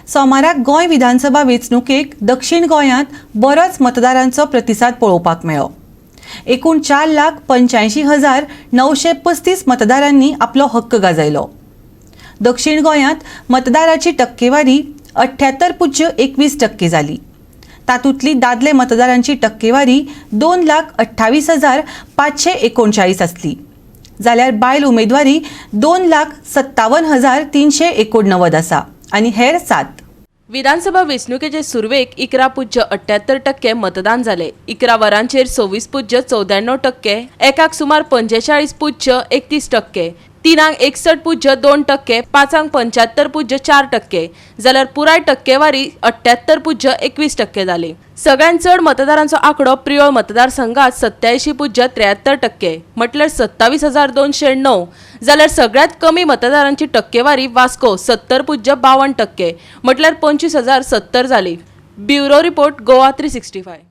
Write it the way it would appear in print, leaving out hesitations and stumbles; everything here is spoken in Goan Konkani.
सोमाराक गोंय विधानसभा वेंचणुकेक दक्षीण गोंयांत बरोच मतदारांचो प्रतिसाद पळोवपाक मेळ्ळो. एकूण 4,85,935 मतदारांनी आपलो हक्क गाजयलो. दक्षीण गोंयांत मतदाराची टक्केवारी 78.21% जाली. तातूंतली दादले मतदारांची टक्केवारी 2,28,539 आसली, जाल्यार बायल उमेदवारी 2,57,389 आसा आनी हेर 7. विधानसभा वेंचणुकेचे सुरवेक 11.78% मतदान जाले. 11 वरांचेर 26.94%, एकाक सुमार 45.31%, तिनांक 61.2%, पांचांक 75.4%, जाल्यार पुराय टक्केवारी 78.21% जाली. सगळ्यांत चड मतदारांचो आंकडो प्रियोळ मतदारसंघात 87.73%, म्हटल्यार 27,209, जाल्यार सगळ्यांत कमी मतदारांची टक्केवारी वास्को 70.52%, म्हटल्यार 25,070 जाली. Bureau report, Goa 365.